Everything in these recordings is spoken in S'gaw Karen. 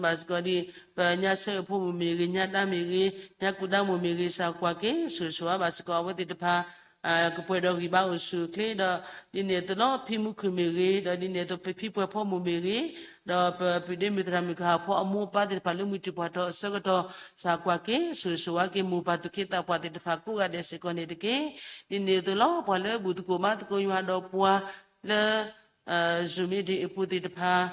ဘၣ်စ့ၢ်ကီးဒ် ပညၣ်ဆဲးအဖိမုၣ်မ့ၢ်ဂ့ၤ, ညၣ်ဒါမ့ၢ်ဂ့ၤ, ညၣ်ကူဒါမုၣ်မ့ၢ်ဂ့ၤ, ကစၢ်ကွၢ်က့ၤဆိၣ်ဂ့ၤဆိၣ်ဝါဘၣ်စ့ၢ်ကီးအဝဲသ့ၣ်တဖၣ် ကပှဲၤဒီးဂံၢ်ဘါအိၣ်ဆူၣ်အိၣ်ချ့ဒီး ဒ်န့ၣ်အသိးလီၤ ဖံမူခိၣ်မ့ၢ်ဂ့ၤ, ဒီးဒ်န့ၣ်အသိး ပဖံပှဲၤဖီမုၣ်မ့ၢ်ဂ့ၤ, ဒီးပပုၢ်ဒ့မုၣ်သရၣ်မုၣ်ကဟၣ်ဖိအမိၢ်အပၢ်သ့ၣ်တဖၣ်လၢမုၢ်တံၢ်ပှၢ်ထီၣ်အဆၢကတီၢ် ကစၢ်ကွၢ်က့ၤဆိၣ်ဂ့ၤဆိၣ်ဝါက့ၤ မိၢ်ပၢ်သူၣ်က့သးပှၢ်သ့ၣ်တဖၣ်ကိးဂၤဒဲးစ့ၢ်ကီးန့ၣ်တက့ၢ်. ဒ်န့ၣ်အသိးလီၤ ပှၤလၢဘူၣ်သကိးဘါသကိးယွၤဒီးပှၤလၢ Zoom meeting အပူၤသ့ၣ်တဖၣ်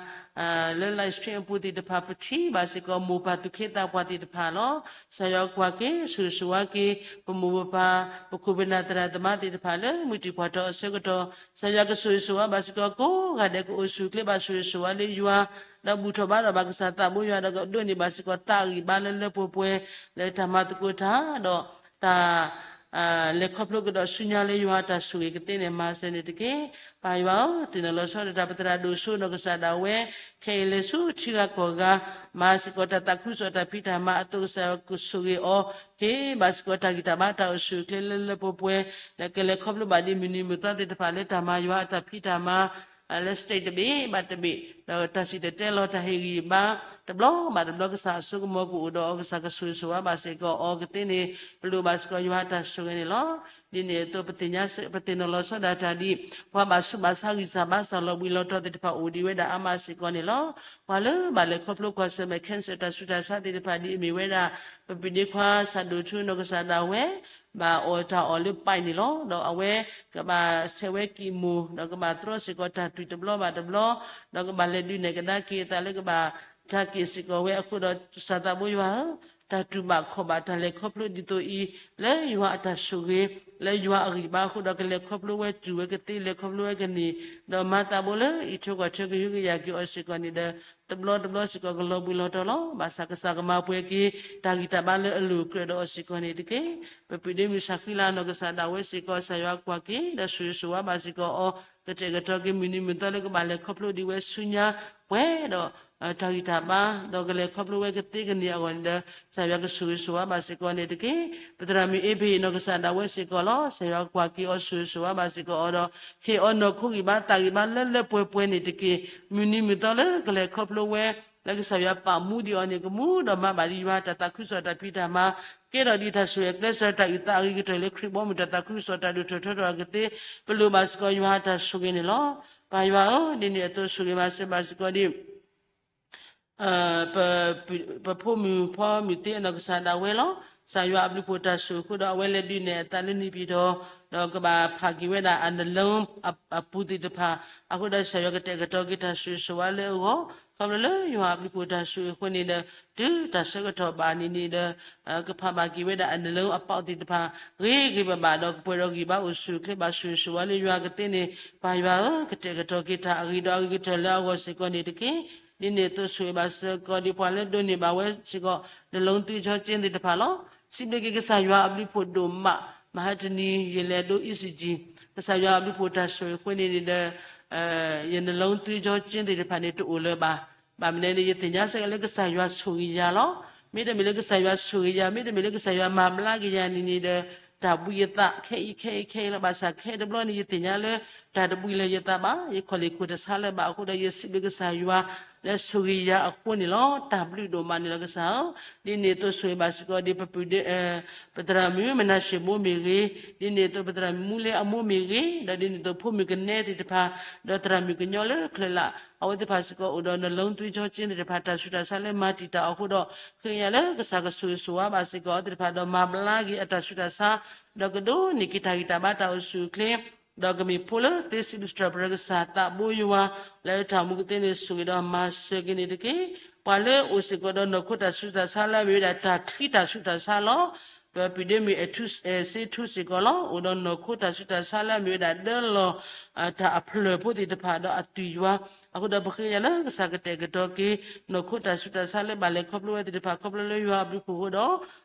လၢ live stream အပူၤသ့ၣ်တဖၣ် ပထံၣ်ဘၣ်စ့ၢ်ကီး မိၢ်ပၢ်သူၣ်က့သးပှၢ်သ့ၣ်တဖၣ်လီၤ. ကစၢ်ယွၤကွၢ်က့ၤဆိၣ်ဂ့ၤဆိၣ်ဝါက့ၤ ပမိၢ်ပပၢ် ပခိၣ်ပနၢ်သရၣ်သမါသ့ၣ်တဖၣ်လၢမုၢ်တံၢ်ပှၢ်ထီၣ်အဆၢကတီၢ် ကစၢ်ယွၤကဆိၣ်ဂ့ၤဆိၣ်ဝါဘၣ်စ့ၢ်ကီး ကိးဂၤဒဲးကအိၣ်ဆူၣ်အိၣ်ချ့ဘၣ်ဆိၣ်ဂ့ၤဆိၣ်ဝါလၢယွၤ ဒီးဘူၣ်ထီၣ်ဘါထီၣ်ဘၣ်ကစၢ်သးဘိယွၤ ဒီးကဒိးန့ၢ်ဘၣ်စ့ၢ်ကီးသးဂံၢ်ဘါလၢလၢပှဲၤပှဲၤ လၢတၢ်မၤသကိးတၢ် ဒီးတၢ် လဲၤခီဖျိကဒီးဆူညါလၢယွၤအတၢ်ဆိၣ်ဂ့ၤကသ့န့ၣ် မၤစၢၤန့ၣ်တက့ၢ်. ပၢ်ယွၤဧၢ, သ့ၣ်နီၣ်လီၤဆီဒၣ်တၢ် ပသရၣ်ဒိၣ်စိနီၢ်ကစၢ်ဒၣ်ဝဲ ခဲအံၤလဲၤဆူထံဂၤကီၢ်ဂၤ မၤစ့ၢ်ကီးတၢ်သးခုကစီၣ်တၢ်ဖံးတၢ်မၤအသိး ကစၢ်ယွၤကဆိၣ်ဂ့ၤအီၤ ဟ့ၣ်ဘၣ်စ့ၢ်ကီးတၢ်ဂံၢ်တၢ်ဘါတၢ်အိၣ်ဆူၣ်အိၣ်ချ့လၢလၢပှဲၤပှဲၤ လၢကလဲၤခီဖျိဘၣ်ဒ်မုၢ်နံၤမုၢ်သီသ့ၣ်တဖၣ်လၢတၢ်မၤယွၤအတၢ်ဖံးတၢ်မၤ လၢ state တဘ့ၣ်ဘၣ်တဘ့ၣ် ဒီးတၢ်စံၣ်တဲၤတဲလီၤတၢ်ဟ့ၣ်ဂံၢ်ဘါ တဘျီဘၣ်တဘျီကစၢ်အစိကမီၤကအိၣ်ဒီးအီၤ ကစၢ်ကဆိၣ်ဂ့ၤဆိၣ်ဝါဘၣ်စ့ၢ်ကီးအီၤကသ့န့ၣ် ပလိၣ်ဘၣ်စ့ၢ်ကီးယွၤအတၢ်ဆိၣ်ဂ့ၤန့ၣ်လီၤ. ဒ်န့ၣ်အသိး ပသ့ၣ်ညါ ပသ့ၣ်နီၣ်လီၤဆီဒၣ်တၢ်ဒ် ပှၤဘၣ်ဆူးဘၣ်ဆါဂံၢ်စၢ်ဘါစၢ်လီၤဘှံးလီၤတီၤသ့ၣ်တဖၣ်အိၣ်ဒံးဝဲဒၣ်အါမးစ့ၢ်ကီးန့ၣ်လီၤ. ပှၤလၢဘၣ်လဲၤခီဖျိကွၢ်ဆၢၣ်မဲာ် cancer တၢ်ဆူးတၢ်ဆါသ့ၣ်တဖၣ်ဒ်အမ့ၢ်ဝဲဒၣ် ပပုၢ်ဒ့ခွါ ကစၢ်ဒိၣ်ထူနီၢ်ကစၢ်ဒၣ်ဝဲ ဘၣ်အီၣ်တၢ်အီၣ်လၢ pipe န့ၣ်လီၤ. ဒီးအဝဲကဘၣ်ဆဲးဝဲ chemo ဒီးကဘၣ်တြီစ့ၢ်ကီးတၢ်သွံၣ်တဘျီဘၣ်တဘျီ ဒီးကဘၣ်လဲၤဒုးနဲၣ်ကဒါက့ၤအသးလၢကဘၣ်တၢ်က့ၤစ့ၢ်ကီးဝဲအဃိဒီး ကစၢ်သးဘိယွၤဧၢ, တၢ်တူၢ်ဘၣ်ခီၣ်ဘၣ်တၢ်လဲၤခီဖျိဒ်သိးအံၤ လၢယွၤအတၢ်ဆိၣ်ဂ့ၤ လၢယွၤအဂံၢ်ဘါအဃိဒီး ကလဲၤခီဖျိဝဲတုၤဝဲကသ့လဲၤခီဖျိဝဲကန့ၢ် ဒီးမၤသးဘိလၢအံးထွဲကွၢ်ထွဲကဟုကယာ်က့ၤအီၤစ့ၢ်ကီးန့ၣ်ဒီး တဘျီတဘျီစ့ၢ်ကီးကလီၤဘှံးလီၤတီၤလီၤ. ဘၣ်ဆၣ်ကစၢ်ကမၤပှဲၤက့ၤ တၢ်ဂံၢ်တၢ်ဘါလၢအလိၤကြၢးဒီးအီၤစ့ၢ်ကီးန့ၣ်တက့ၢ်. ပပုၢ်ဒ့မုၣ်ဆၣ်ဃံလၤနီၢ်ကစၢ်ဒၣ်ဝဲစ့ၢ်ကီး ကစၢ်ယွၤကွၢ်က့ၤ ဒီးဆိၣ်ဂ့ၤဆိၣ်ဝါဘၣ်စ့ၢ်ကီးအီၤ ကတဲာ်ကတီၤက့ၤမုၢ်နံၤမုၢ်သီလၢကဘၣ်လဲၤခီဖျိဒံးဝဲဆူညါပှဲၤဒီး တၢ်ဂံၢ်တၢ်ဘါ ဒီးကလဲၤခီဖျိဝဲကသ့ကန့ၢ်အဂီၢ်န့ၣ်ဒီး ကစၢ်ယွၤကဆိၣ်ဂ့ၤဆိၣ်ဝါဘၣ်စ့ၢ်ကီးန့ၣ်တက့ၢ်. ပသရၣ်မုၣ်အ့ဖ့းနီၢ်ကစၢ်ဒၣ်ဝဲစ့ၢ်ကီးလီၤ. ကစၢ်ယွၤကွၢ်က့ၤအီၤဆိၣ်ဂ့ၤဆိၣ်ဝါဘၣ်စ့ၢ်ကီးအီၤဒီး ဟ့ၣ်အီၤနီၢ်ခိဂံၢ်ဘါသးဂံၢ်ဘါလၢလၢပှဲၤပှဲၤန့ၣ်တက့ၢ်. မုၢ်နံၤမုၢ်သီလၢကလဲၤခီဖျိဝဲ လၢကစၢ်ယွၤပာ်မူဒံးအီၤန့ၣ် ကမူဒီးမၤဘၣ်ဒံးယွၤတၢ်သးခုကစီၣ်တၢ်ဖံးတၢ်မၤ ကဲထီၣ်ဒံးတၢ်ဆိၣ်ဂ့ၤကျဲးစၢးတၢ်အုၣ်သးအဂ့ၤကတၢၢ်လၢခရံာ်ဘီမုၢ်တၢ်သးခုကစီၣ်တၢ်ဒိၣ်ထီၣ်ထီထီၣ်အကသ့ ပလိၣ်ဘၣ်စ့ၢ်ကီးယွၤအတၢ်ဆိၣ်ဂ့ၤန့ၣ်လီၤ. ပၢ်ယွၤဧၢ, ဒ်န့ၣ်အသိးဆိၣ်ဂ့ၤဘၣ်စ့ၢ်ဘၣ်စ့ၢ်ကီးဒံး ပ ပဖိမုၣ်ဖိမုၣ်သ့အနီၢ်ကစၢ်ဒၣ်ဝဲလီၤ. ကစၢ်ယွၤအဘျုးဖှိၣ်တၢ်ဆိၣ်ဂ့ၤအဃိဒီး အဝဲလဲၤဒုးနဲၣ်အသးလၢနံၣ်ပံၤဒီး ဒီးကဘၣ်ဖးက့ၤဝဲဒၣ်အနလၢအပူၤသ့ၣ်တဖၣ် အဃိဒီးကစၢ်ယွၤကတဲာ်ကတီၤက့ၤတၢ်ဆိၣ်ဂ့ၤဆိၣ်ဝါလၢအဂီၢ် ခီဖျိလၢယွၤအဘျုးဖှိၣ်တၢ်ဆိၣ်ဂ့ၤအဃိန့ၣ်ဒီး တုၤတၢ်ဆၢကတီၢ်ဘၣ်န့ၣ်န့ၣ်ဒီး ကဖးဘၣ်က့ၤဝဲဒၣ်အနလၢအပူၤသ့ၣ်တဖၣ် ဂ့ၤဂ့ၤဘၣ်ဘၣ်ဒီးကပှဲၤဒီးဂံၢ်ဘါအိၣ်ဆူၣ်အိၣ်ချ့ဘၣ်ဆိၣ်ဂ့ၤဆိၣ်ဝါလၢယွၤကသ့န့ၣ် ပၢ်ယွၤဧၢ, ကတဲာ်ကတီၤက့ၤတၢ်အဂ့ၤဒီးအဂ့ၤကတၢၢ်လၢအဂီၢ်စ့ၢ်ကီးန့ၣ်တက့ၢ်. ဒ်န့ၣ်အသိးဆိၣ်ဂ့ၤဘၣ်စ့ၢ်ကီးဒံးပှၤလၢဒိးန့ၢ်ဘၣ်ဝဲစ့ၢ်ကီး နလီသုကၠီကၠ့သ့ၣ်တဖၣ်လီၤ. စံးဘျုးက့ၤကစၢ်ယွၤအဘျုးဖှိၣ်ဒိၣ်မး, မဟါတနံၤယလဲၤဒိ E C G ကစၢ်ယွၤအဘျုးဖှိၣ်တၢ်ဆိၣ်ဂ့ၤအဃိန့ၣ်န့ၣ်ဒီး ယနလီသုကၠီကၠ့သ့ၣ်တဖၣ်န့ၣ်တအိၣ်လၢၤဘၣ်. ဘၣ်မနုၤန့ၣ် ယသ့ၣ်ညါစ့ၢ်ကီးလၢကစၢ်ယွၤဆိၣ်ဂ့ၤယၤလီၤ. မ့တမ့ၢ်လၢကစၢ်ယွၤဆိၣ်ဂ့ၤယၤ, မ့တမ့ၢ်လၢကစၢ်ယွၤမၤဘျါက့ၤယၤန့ၣ်န့ၣ်ဒီး တၢ်ဘှံးယသးခဲအံၤခဲအံၤခဲအံၤလီၤ. ဘၣ်ဆၣ်ခဲတဘျီန့ၣ် ယသ့ၣ်ညါလၢ တၢ်တဘှံးလၢၤယသးဘၣ်, ယခီၣ်လ့ၣ်ခိၣ်တဆါလၢၤဘၣ်အဃိဒီး ယစံးဘျုးကစၢ်ယွၤ လၢဆိၣ်ဂ့ၤယၤအဃိန့ၣ်လီၤ. တၢ်ဘျုးဒိၣ်မးန့ၣ်လီၤကစၢ်ဧၢ. ဒ်န့ၣ်အသိးဆိၣ်ဂ့ၤဘၣ်စ့ၢ်ကီးဒံးပပုၢ်ဒ့ ပသရၣ်မုၣ်မနၤၡ့ၣ်မိၢ်မ့ၢ်ဂ့ၤ, ဒ်န့ၣ်အသိးပသရၣ်မုၣ်မူလ့အမိၢ်မ့ၢ်ဂ့ၤ, ဒီးဒ်န့ၣ်အသိးဖိမုၣ်ကနဲသ့ၣ်တဖၣ်, ဒီးသရၣ်မုၣ်ကညီလၢချၢလၢ် အဝဲသ့ၣ်တဖၣ်စ့ၢ်ကီးအိၣ်ဒီးနလီသုကၠီကၠ့သ့ၣ်တဖၣ် တၢ်ဆူးတၢ်ဆါလၢမၤတံာ်တာ်အီၤအဃိဒီး ဃ့ကညးလၢကစၢ်ကဆိၣ်ဂ့ၤဆိၣ်ဝါဘၣ်စ့ၢ်ကီးအဝဲသ့ၣ်တဖၣ် ဒီးမၤဘျါက့ၤအတၢ်ဆူးတၢ်ဆါ, ဒီးကဒိးန့ၢ်က့ၤတၢ်ဂံၢ်တၢ်ဘါတၢ်အိၣ်ဆူၣ်အိၣ်ချ့ ဒီးကမ့ၢ်ဖိလၢသ့စံးဘျုးစံးထီၣ်ပတြၢၤကစၢ်သးဘိယွၤ လၢတၢ်မူကသ့န့ၣ် ဆိၣ်ဂ့ၤဒီးမၤစၢၤက့ၤန့ၣ်တက့ၢ်. ပှၤလၢအိၣ်စ့ၢ်ကီးဒီးနီၢ်ခိတၢ်ဆူးတၢ်ဆါလၢအမ့ၢ်ဝဲဒၣ်တၢ်ချံတၢ်ဆူးတၢ်ဆါလီၤ. ပပုၢ်ဒ့မုၣ်အဲၣ်ထူ စ့ထူစ့ၢ်ကီးလီၤ. အိၣ်ဒီးနီၢ်ခိတၢ်ဆူးတၢ်ဆါလၢအမ့ၢ်ဝဲဒၣ်ဒၢလီၢ် တၢ်အဖျၢၣ်ဖိသ့ၣ်တဖၣ်ဒီးအသွံၣ်ယွၤ အဃိဒီးပဃ့ကညးလၢကစၢ်ကတဲာ်ကတီၤက့ၤ နီၢ်ခိတၢ်ဆူးတၢ်ဆါလၢဘၣ်လဲၤခီဖျိဝဲသ့ၣ်တဖၣ် ခီဖျိလၢယွၤအဘျုးဖှိၣ်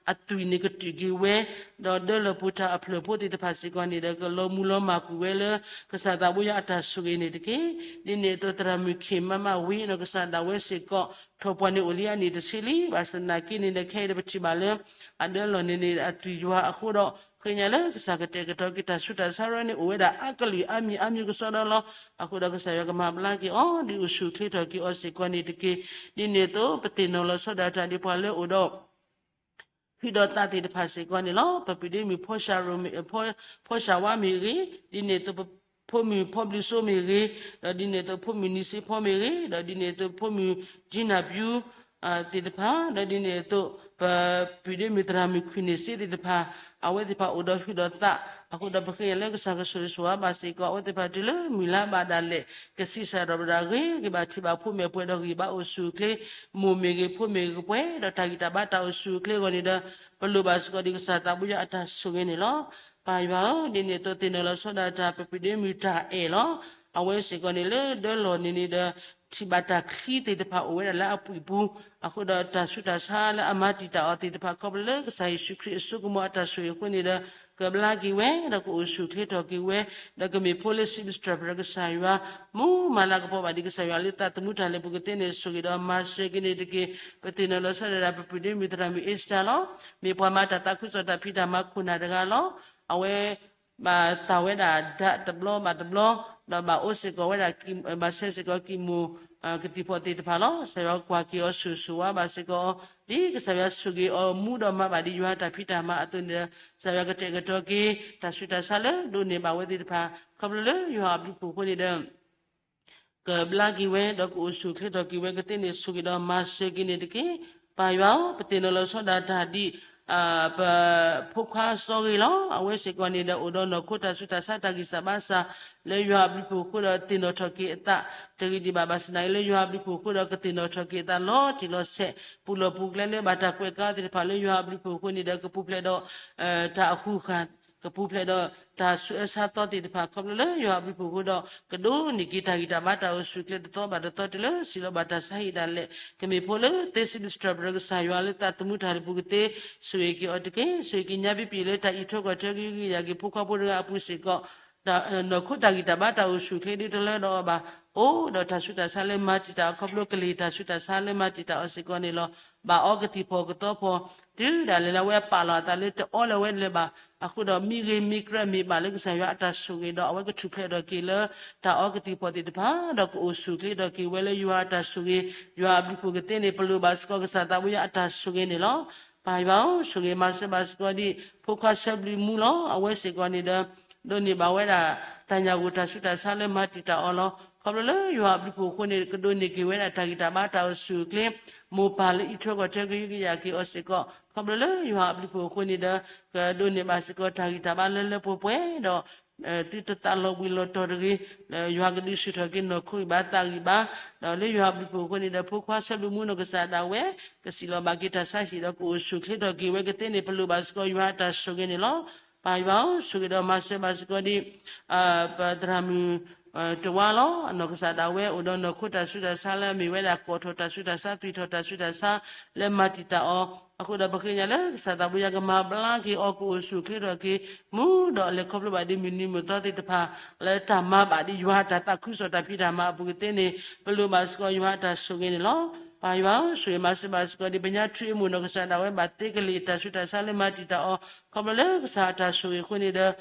အဃိဒီး အသွံၣ်န့ၣ်ကတုာ်က့ၤဝဲ, ဒီးဒၢလီၢ်ပူၤတၢ်အဖျၢၣ်ဖိသ့ၣ်တဖၣ်စ့ၢ်ကီးန့ၣ်ဒီး ကလီၤမုၢ်လီၤမၢ်ကွံာ်ဝဲလၢ ကစၢ်သးဘိယွၤအတၢ်ဆိၣ်ဂ့ၤန့ၣ်တက့ၢ်. ဒ်န့ၣ်အသိးသရၣ်မုၣ်ခ့ၣ်မးမးဝံၤ နီၢ်ကစၢ်ဒၣ်ဝဲစ့ၢ်ကီး ထီၣ်ပှၢ်န့ၣ်အိၣ်လံအနံၣ်တဆံလံ. ဘၣ်ဆၣ်သနာ်က့န့ၣ်ဒီး ခဲအံၤဒီးပထံၣ်ဘၣ်လၢ အဒၢလီၢ်န့ၣ်န့ၣ် အသွံၣ်ယွၤအဃိဒီး ဃ့ကညးလၢကစၢ်ကတဲာ်ကတီၤက့ၤတၢ်ဆူးတၢ်ဆါရၢန့ၣ် အိၣ်ဝဲဒၣ်အါကလုာ်အါမံၤအါမံၤကစီဒီလီၤ. အဃိဒီးကစၢ်ယွၤကမၤဘျါက့ၤအီၤ ဒ်အိၣ်ဆူၣ်အိၣ်ချ့ထီၣ်က့ၤအီၤစ့ၢ်ကီးန့ၣ်တက့ၢ်. ဒ်န့ၣ်အသိးပသ့ၣ်နီၣ်လီၤဆီဒၣ်တၢ်ဒ်ပှၤလၢအိၣ်ဒီး ဟုးဒီးသးသ့ၣ်တဖၣ်စ့ၢ်ကီးန့ၣ်လီၤ. ပပုၢ်ဒ့မုၣ်ဖီၣ်ရှၣ်ရိၣ်မ့ၢ် ဖီၣ် ဖီၣ်ရှၣ်ဝါမ့ၢ်ဂ့ၤ, ဒ်န့ၣ်အသိးပဖိမုၣ်ဖီဘျုးစိမ့ၢ်ဂ့ၤ, ဒီးဒ်န့ၣ်အသိးဖိမုၣ်နံၤစ့ဖီမ့ၢ်ဂ့ၤ, ဒီးဒ်န့ၣ်အသိးဖိမုၣ်ကၠံနၢ်ပျူ သ့ၣ်တဖၣ်, ဒီးဒ်န့ၣ်အသိး ပပုၢ်ဒ့မုၣ်သရၣ်မုၣ်ခုၣ်န့ၢ်စ့သ့ၣ်တဖၣ်, အဝဲသ့ၣ်တဖၣ်အိၣ်ဒီးဟုးဒီးသး, အဃိဒီးပဃ့ကညးလၢကစၢ်ကဆိၣ်ဂ့ၤဆိၣ်ဝါဘၣ်စ့ၢ်ကီး အဝဲသ့ၣ်တဖၣ်တုၤလၢမုၢ်လါဘၣ်ဒၣ်လဲာ် ကဆံးစၢ်ဒီးဘၣ်ဒၣ်ဂ့ၤဂ့ၤဘၣ်ထံးဘၣ်ဖိမဲာ်ပှဲၤဒီးဂံၢ်ဘါအိၣ်ဆူၣ်အိၣ်ချ့, မိၢ်မ့ၢ်ဂ့ၤဖိမ့ၢ်ဂ့ၤပှဲၤဒီးတၢ်ဂံၢ်တၢ်ဘါတၢ်အိၣ်ဆူၣ်အိၣ်ချ့အဂီၢ်န့ၣ်ဒီး ပလိၣ်ဘၣ်စ့ၢ်ကီးဒ်ကစၢ်သးဘိယွၤအတၢ်ဆိၣ်ဂ့ၤန့ၣ်လီၤ. ပၢ်ယွၤဧၢ, ဒ်န့ၣ်အသိးသ့ၣ်နီၣ်လီၤဆီဒၣ်တၢ်ပပုၢ်ဒ့မုၣ်တၢ်အဲၣ်လီၤ. အဝဲစ့ၢ်ကီးန့ၣ်လၢဒၢလီၢ်န့ၣ်န့ၣ်ဒီး ထံၣ်ဘၣ်တၢ်ချံသ့ၣ်တဖၣ်အိၣ်ဝဲဒၣ်လၢအပူၤပူၤ, အဃိဒီးတၢ်ဆူးတၢ်ဆါလၢအမၤတံာ်တာ်အီၤသ့ၣ်တဖၣ် ခီဖျိလၢကစၢ်ယ့ၣ်ၡူးခရံာ်အစိကမီၤအတၢ်ဆိၣ်ဂ့ၤအဃိန့ၣ်ဒီး ကဘျါက့ၤဝဲ ဒီးကအိၣ်ဆူၣ်အိၣ်ချ့ထီၣ်က့ၤဝဲ, ဒီးကမ့ၢ်ဖိလၢစံးဘျုးစံးထီၣ်ပတြၢၤကစၢ်ယွၤ, မူမၤလၤကပီၤဘၣ်ဒ်ကစၢ်ယွၤလၢသးသမူတၢ်လဲၤပူၤကသ့န့ၣ် ဆိၣ်ဂ့ၤဒီးမၤစၢၤက့ၤန့ၣ်တက့ၢ်. ပသ့ၣ်နီၣ်လီၤဆီဒၣ်တၢ်ပပုၢ်ဒ့မုၣ်သရၣ်မုၣ်အ့စတၢလီၤ. မ့ၢ်ပှၤမၤတၢ်သးခုကစီၣ်တၢ်ဖံးတၢ်မၤခိၣ်နၢ်တဂၤလီၤ. အဝဲ ဘၣ်သၣ်ဝဲဒၣ်ဒးတဘျီဘၣ်တဘျီ, ဒီးဘၣ်အိၣ်စ့ၢ်ကီးဝဲဒၣ် ဘၣ်ဆဲးစ့ၢ်ကီးကံၢ်မိၢ် ကသံၣ်ဖီၣ်သ့ၣ်တဖၣ်လီၤ. ကစၢ်ယွၤကွၢ်က့ၤအီၤဆိၣ်ဂ့ၤဆိၣ်ဝါဘၣ်စ့ၢ်ကီးအီၤ, ဒ်ကစၢ်ယွၤဆိၣ်ဂ့ၤအီၤမူဒီးမၤဘၣ်ဒ်ယွၤတၢ်ဖံးတၢ်မၤအသိးန့ၣ်ဒီး ကစၢ်ယွၤကတဲာ်ကတီၤက့ၤ တၢ်ဆူးတၢ်ဆါလၢဒိးန့ၢ်ဘၣ်ဝဲသ့ၣ်တဖၣ် ခီဖျိလၢယွၤအဘျုးအဖှိၣ်အဃိန့ၣ်ဒီး ကဘျါက့ၤဝဲ ဒီးကအိၣ်ဆူၣ်အိၣ်ချ့ထီၣ်က့ၤဝဲကသ့န့ၣ် ဆိၣ်ဂ့ၤဒီးမၤစၢၤက့ၤန့ၣ်တက့ၢ်. ပၢ်ယွၤဧၢ, ပသ့ၣ်နီၣ်လီၤဆီဒၣ်တၢ်ဒ် ပဖိခွါစီဂ့ၤလီၤ. အဝဲစ့ၢ်ကီးန့ၣ်ဒီး အိၣ်ဒီးနီၢ်ခိတၢ်ဆူးတၢ်ဆါတၢ်ဂံၢ်စၢ်ဘါစၢ် လၢယွၤအဘျုးအဖှိၣ်အဃိဒီးသ့ၣ်နီၣ်ထီၣ်က့ၤအသး တဂ့ၤဒံးဘၣ်ဘၣ်ဆၣ်သနာ်က့ လၢယွၤအဘျုးအဖှိၣ်အဃိဒီးကသ့ၣ်နီၣ်ထီၣ်က့ၤအသးလီၤတံၢ်လီၤဆဲး ပူၤလီၢ်ပူၤကျဲလၢဘၣ်တၢ်ကွဲးကါသ့ၣ်တဖၣ်လၢယွၤအဘျုးအဖှိၣ်အဃိန့ၣ်ဒီး ကပူၤဖျဲးဒီး တၢ်အဃူဃာ် ကပူၤဖျဲးဒီးတၢ်ဆူးအၢဆါသီသ့ၣ်တဖၣ် ခီဖျိလၢယွၤအဘျုးအဖှိၣ်အဃိဒီး ကဒိးန့ၢ်က့ၤတၢ်ဂံၢ်တၢ်ဘါတၢ်အိၣ်ဆူၣ်အိၣ်ချ့တသီဘၣ်တသီတုၤလၢစံးလီၤဘၣ်တၢ်ဆါဟံၣ်ဒၣ်လဲာ် ကမ့ၢ်ဖိလၢသ့စံးဘျုးစံးထီၣ်ပတြၢၤကစၢ်ယွၤလၢသးသမူတၢ်လဲၤပူၤကသ့ ဆိၣ်ဂ့ၤက့ၤအီၤတက့ၢ်. ဆိၣ်ဂ့ၤက့ၤညါပံပံၤလၢတၢ်အံးထွဲကွၢ်ထွဲကဟုကယာ်က့ၤဖိခွါဖိတဂၤအပူၤစ့ၢ်ကီး နီၢ်ခိတၢ်ဂံၢ်တၢ်ဘါတၢ်အိၣ်ဆူၣ်အိၣ်ချ့ဒ်တလၢဒီးအီၤဘၣ်. အိၣ်ဒီးတၢ်ဆူးတၢ်ဆါလၢမၤတံာ်တာ်အီၤခီဖျိကလ့ၢ်တၢ်ဆူးတၢ်ဆါလၢမၤတံာ်တာ်အီၤစ့ၢ်ကီးန့ၣ်လီၤ. ဘၣ်အီကသံၣ်ဖီၣ်ကသီဖီၣ် တုၤဒၣ်လဲာ်လၢအဝဲပာ်လီၤအသးလၢတအီလၢၤဝဲလၢၤဘၣ်. အဃိဒီးမ့ၢ်ဂ့ၤမ့ၢ်ကြၢးမ့ၢ်ဘၣ်လၢကစၢ်ယွၤအတၢ်ဆိၣ်ဂ့ၤဒီး အဝဲကထူၣ်ဖျဲးထီၣ်က့ၤလၢတၢ်အီကသံၣ်ဖီၣ်သ့ၣ်တဖၣ် ဒီးကအိၣ်ဆူၣ်အိၣ်ချ့ထီၣ်က့ၤဝဲလၢယွၤအတၢ်ဆိၣ်ဂ့ၤ ယွၤအဘျုးအဖှိၣ်ကသ့န့ၣ် ပလိၣ်ဘၣ်စ့ၢ်ကီးကစၢ်သးဘိယွၤအတၢ်ဆိၣ်ဂ့ၤန့ၣ်လီၤ. ပၢ်ယွၤဧၢ, ဆိၣ်ဂ့ၤမၤစၢၤဘၣ်စ့ၢ်ကီးဒ် ဖိခွါဆၢဘျုးမူလီၤ. အဝဲစ့ၢ်ကီးန့ၣ်ဒီး ဒိးန့ၢ်ဘၣ်ဝဲဒၣ် တၢ်ညၣ်ဂိၢ်တၢ်ဆူးတၢ်ဆါလၢမၤတံာ်တာ်အီၤလီၤ. ခီဖျိလၢယွၤအဘျုးအဖှိၣ်အဃိန့ၣ် ကဒိးန့ၢ်က့ၤဝဲဒၣ်တၢ်ဂံၢ်တၢ်ဘါတၢ်အိၣ်ဆူၣ်အိၣ်ချ့ မိၢ်ပၢ်လၢအံးထွဲကွၢ်ထွဲကဟုကယာ်က့ၤအီၤစ့ၢ်ကီး ခီဖျိလၢယွၤအဘျုးအဖှိၣ်အဃိန့ၣ်ဒီး ကဒိးန့ၢ်ဘၣ်စ့ၢ်ကီးတၢ်ဂံၢ်တၢ်ဘါလၢလၢပှဲၤပှဲၤဒီး သုတသးလီၤဘှံးလီၤတီၤတဂ့ၤ, ယွၤကဒုးဆူၣ်ထီၣ်က့ၤနီၢ်ခိအံၤဘၣ်သးအံၤဘၣ်, ဒီးလၢယွၤအဘျုးအဖှိၣ်အဃိန့ၣ်ဒီး ဖိခွါဆၢဘျုးမူနီၢ်ကစၢ်ဒၣ်ဝဲ ကစံးလီၤဘၣ်က့ၤတၢ်ဆါဟံၣ်ဒီးကအိၣ်ဆူၣ်အိၣ်ချ့ထီၣ်က့ၤဝဲကသ့န့ၣ် ပလိၣ်ဘၣ်စ့ၢ်ကီးယွၤအတၢ်ဆိၣ်ဂ့ၤန့ၣ်လီၤ. ပၢ်ယွၤဧၢ, ဆိၣ်ဂ့ၤဒီးမၤစၢၤဘၣ်စ့ၢ်ကီးဒ် ပသရၣ်မုၣ် တဝါလီၤ. အနီၢ်ကစၢ်ဒၣ်ဝဲအိၣ်ဒီးနီၢ်ခိတၢ်ဆူးတၢ်ဆါလၢအမ့ၢ်ဝဲဒၣ် ကိးထီၣ်တၢ်ဆူးတၢ်ဆါ သွံၣ်ထီၣ်တၢ်ဆူးတၢ်ဆါ လၢမၤတံာ်တာ်အီၤ, အဃိဒီးပဃ့ကညးလၢကစၢ်သးဘိယွၤကမၤဘျါက့ၤအီၤ ကအိၣ်ဆူၣ်အိၣ်ချ့ထီၣ်က့ၤ မူဒီးအလဲၤခီဖျိဘၣ်ဒ်မုၢ်နံၤမုၢ်သီသ့ၣ်တဖၣ် လၢတၢ်မၤဘၣ်ဒ်ယွၤတၢ်သးခုကစီၣ်တၢ်ဖံးတၢ်မၤအပူၤကသ့န့ၣ် ပလိၣ်ဘၣ်စ့ၢ်ကီးယွၤအတၢ်ဆိၣ်ဂ့ၤန့ၣ်လီၤ. ပၢ်ယွၤဧၢ, ဆိၣ်ဂ့ၤမၤစၢၤဘၣ်စ့ၢ်ကီးဒ်ပညါထွံၣ်အ့ၣ်မူၣ်နီၢ်ကစၢ်ဒၣ်ဝဲဘၣ်သ့ကလ့ၢ်တၢ်ဆူးတၢ်ဆါလၢမၤတံာ်တာ်အီၤ, ခီဖျိလၢကစၢ်အတၢ်ဆိၣ်ဂ့ၤအဃိန့ၣ်ဒီး